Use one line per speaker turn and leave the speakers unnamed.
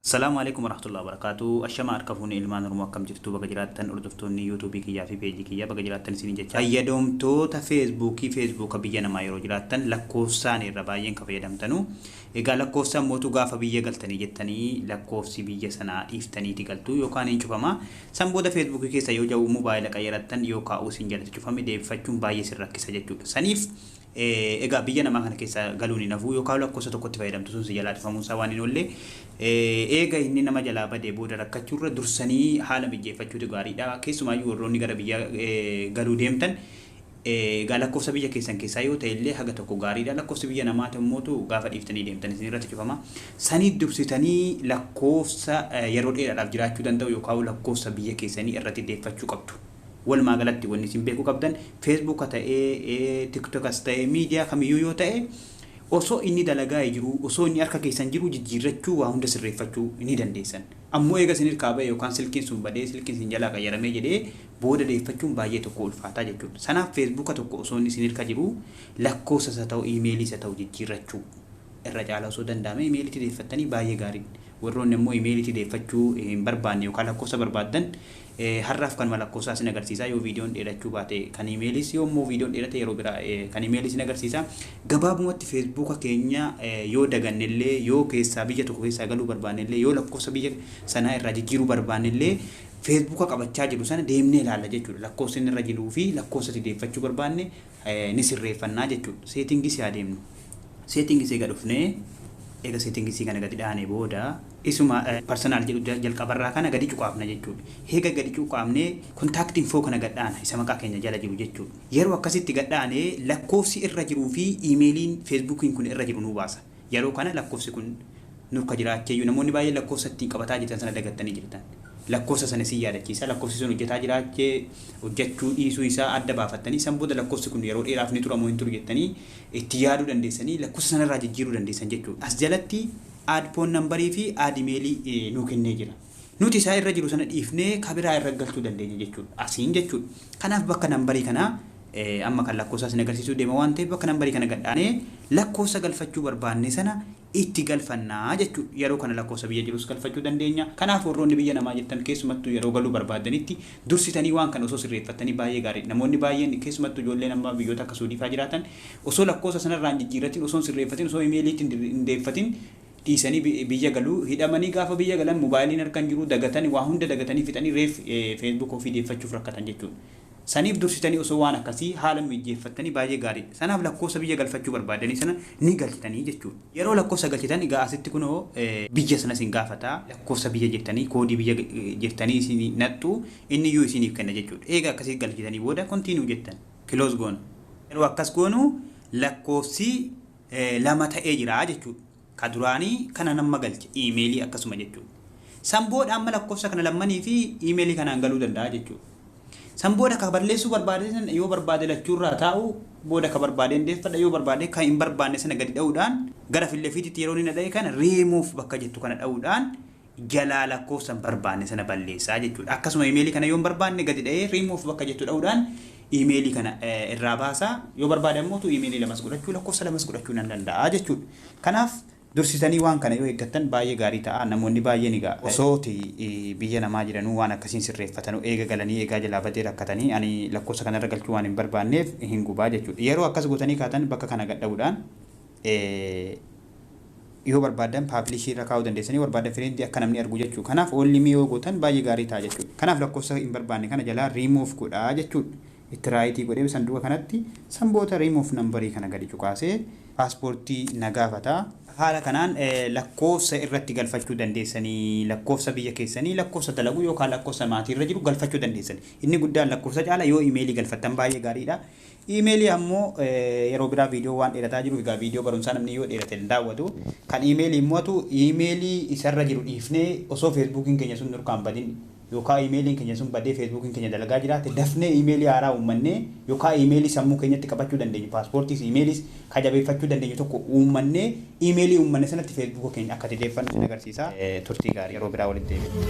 Salaamu Aleykum Warahmatullahi Wabarakatuh. Ashama harka fuune ilmaan Oromoo, akkam jirtu? Baga jiraattan. Hordoftoonni YouTubeii kiyyaa fi peejii kiyyaa, baga jiraattan isiniin jecha. Fayyadamtoota Facebookii, Facebooka biyya namaa yeroo jiraattan lakkoofsaan irra baay'een kan fayyadamtanu. Egaa lakkoofsaan mootu gaafa biyya galtanii jettanii lakkoofsi biyya sanaa dhiiftaniiti galtu yookaan hin cufama. San booda Facebookii keessa yoo ja'u mobaayila qayyarattan yoo kaa'uu isin jalatti cufame deebifachuun baay'ee isin rakkisa jechuudha. Saniif egaa biyya namaa kana keessa galuun hin hafu yookaan lakkoofsa tokkotti fayyadamtu sun si jalaa cufamuun isaa waan hin oolle, eega inni nama jalaa badee booda rakkachuurra dursanii haala mijjeeffachuutu gaariidha. Keessumaayyuu warroonni gara biyya galuu deemtan, egaa lakkoofsa biyya keessan keessaa yoo ta'e illee haga tokko gaariidha. Lakkoofsi biyya namaa immoo gaafa dhiiftanii deemtan isin irratti cufama. Sanii dursitanii lakkoofsa yeroo dheeraadhaaf jiraachuu danda'u yookaan lakkoofsa biyya keessanii irratti deeffachuu qabdu. Walumaa galatti wanni isin beekuu qabdan, Facebooka ta'ee, TikTokas ta'ee, miidiyaa kamiyyuu yoo ta'e, osoo inni dalagaa jiru, osoo inni harka keessan jiru jijjiirrachuu, waa hunda sirreeffachuu ni dandeessan. Ammoo eega isin hirkaa ba'e yookaan silkiin sun badee, silkiin isin jalaa qayyaramee jedhee booda deeffachuun baay'ee tokko ulfaataa jechuudha. Sanaaf Facebooka tokko osoo inni isin hirka jiru lakkoofsa isa ta'u, iimeelii isa ta'u jijjiirrachuu irra caala osoo danda'ame iimeeliitti deeffattanii baay'ee gaariidha. Warroonni immoo iimeeliitti deeffachuu hin barbaanne yookaan lakkoofsa barbaaddan, har'aaf kanuma lakkoofsaa isin agarsiisa. Yoo viidiyoon dheerachuu baate kan iimeeliis, yoo immoo viidiyoon dheerate yeroo biraa kan iimeelii isin agarsiisa. Gabaabumatti Facebooka keenya yoo dagannellee, yoo keessaa biyya tokko keessaa galuu barbaannellee, yoo lakkoofsa biyya sanaa irraa jijjiiruu barbaannellee, Facebooka qabachaa jiru sana deemnee ilaalla jechuudha. Lakkoofsa inni irra jiruu fi lakkoofsa itti deeffachuu barbaanne ni sirreeffannaa jechuudha. Settingis haa deemnu. Settingis eega dhufnee, eega settingisii kana gadi dhaane booda, isuma personal jedhu jalqabarraa kana gadi cuqaafna jechuudha. Eega gadi cuqaafnee contact info kana gad dhaana, isa maqaa keenya jala jiru jechuudha. Yeroo akkasitti gad dhaane lakkoofsi irra jiruu fi iimeeliin Facebookiin kun irra jiru nu baasa. Yeroo kana lakkoofsi kun nurka jiraacheeyyuu namoonni baay'een lakkoofsa ittiin qabataa jirtan sana dagattanii jirtan. Lakkoofsa sana isin yaadachiisa. Lakkoofsi sun hojjetaa jiraachee hojjechuu dhiisuu isaa adda baafattanii, san booda lakkoofsi kun yeroo dheeraaf ni tura moo hin turu jettanii itti yaaduu dandeessanii lakkoofsa sanarraa jijjiiruu dandeessan jechuudha. As jalatti add phone numberii fi add emailii nuu kennee jira. Nuti isaa irra jiru sana dhiifnee kabiraa irra galchuu dandeenya jechuudha. Asiin jechuudha. Kanaaf bakka numberii kanaa amma kan lakkoofsaa isin agarsiisuu deema waan ta'eef, bakka numberii kana gadhaanee lakkoofsa galfachuu barbaanne sana itti galfannaa jechuudha. Yeroo kana lakkoofsa biyya jirus galfachuu dandeenya. Kanaaf warroonni biyya namaa jirtan, keessumattuu yeroo galuu barbaadanitti dursitanii waan kana osoo sirreeffattanii baay'ee gaariidha. Namoonni baay'een, keessumattuu ijoolleen amma biyyoota akka Suudii fa'aa jiraatan, osoo lakkoofsa sanarraa hin jijjiirratin, osoo hin sirreeffatin, osoo imeeliitti hin deeffatin dhiisanii biyya galuu hidhamanii, gaafa biyya galan mobaayiliin harka hin jiru, dagatanii, waa hunda dagatanii fixanii reef Facebook ofii deeffachuuf rakkatan jechuudha. Saniif dursitanii osoo waan akkasii haala mijeeffattanii baay'ee gaariidha. Sanaaf lakkoofsa biyya galfachuu barbaadanii sana ni galchitanii jechuudha. Yeroo lakkoofsa galchitan egaa asitti kunoo biyya sana isin gaafata. Lakkoofsa biyya jirtanii, koodii biyya jirtanii isin naxxu, inni iyyuu isiniif kenna jechuudha. Eega akkasii galchitanii booda continue jettan. Close goona. Yeroo akkas goonu lakkoofsi lama ta'ee jira jechuudha. Ka duraanii kana nama galche, iimeelii akkasuma jechuudha. San booda amma lakkoofsa kana lammanii fi iimeelii kanaan galuu danda'a jechuudha. San booda ka balleessuu barbaade sana yoo barbaade lachuurraa taa'u, booda ka barbaade hin deeffadha, yoo barbaade kan hin barbaanne sana gadi dha'uudhaan gara fillefiititti yeroo inni dha'e kana riimuuf bakka jettu kana dha'uudhaan jalaa lakkoofsa hin barbaanne sana balleessaa jechuudha. Akkasuma iimeelii kana yoo hin barbaanne gadi dha'ee riimuuf bakka jettu dha'uudhaan iimeelii kana irraa baasaa. Yoo barbaade ammoo iimeelii lamas godhachuu, lakkoofsa lamas godhachuu nan danda'a jechuudha. Kanaaf dursitanii waan kana yoo eeggattan baay'ee gaarii ta'a. Namoonni baay'een egaa osoo biyya namaa jiranuu waan akkasiin sirreeffatanuu eega galanii eegaa jalaa badee rakkatanii, ani lakkoofsa kanarra galchuu waan hin barbaanneef hin gubaa jechuudha. Yeroo akkas gootanii kaatan bakka kana gadha'uudhaan yoo barbaadan publicii irra kaa'uu dandeessanii, barbaadan friendii akka namni argu jechuudha. Kanaaf only me yoo gootan baay'ee gaarii ta'a jechuudha. Kanaaf lakkoofsa hin barbaanne kana jalaa riimuuf godhaa jechuudha. Itti rightii godhee sanduuqa kanatti sanboota riimuuf nambarii kana gadi cuqaasee paaspoortii na gaafata. Haala kanaan lakkoofsa irratti galfachuu dandeessanii, lakkoofsa biyya keessanii, lakkoofsa dalagu yookaan lakkoofsa maatii irra jiru galfachuu dandeessan. Inni guddaan lakkoofsa caala yoo imeelii galfattan baay'ee gaariidha. Iimeelii ammoo yeroo biraa, viidiyoo waan dheerataa jiruuf, egaa viidiyoo barumsaa namni yoo dheerate hin daawwatu. Kan iimeelii immoo iimeelii isarra jiru dhiifnee osoo Facebookiin keenya sun nurkaan badin yookaan iimeeliin keenya sun badee Facebookiin keenya dalagaa jiraate, dafnee iimeelii haaraa uummannee yookaan iimeelii sammuu keenyatti qabachuu dandeenyu, paaspoortiis iimeeliis kajabeeffachuu dandeenyu tokko uummannee, iimeelii uummanne sanatti Facebooka keenya akka itti deeffannu sin agarsiisa. Turtii gaarii, yeroo biraa walitti deebina.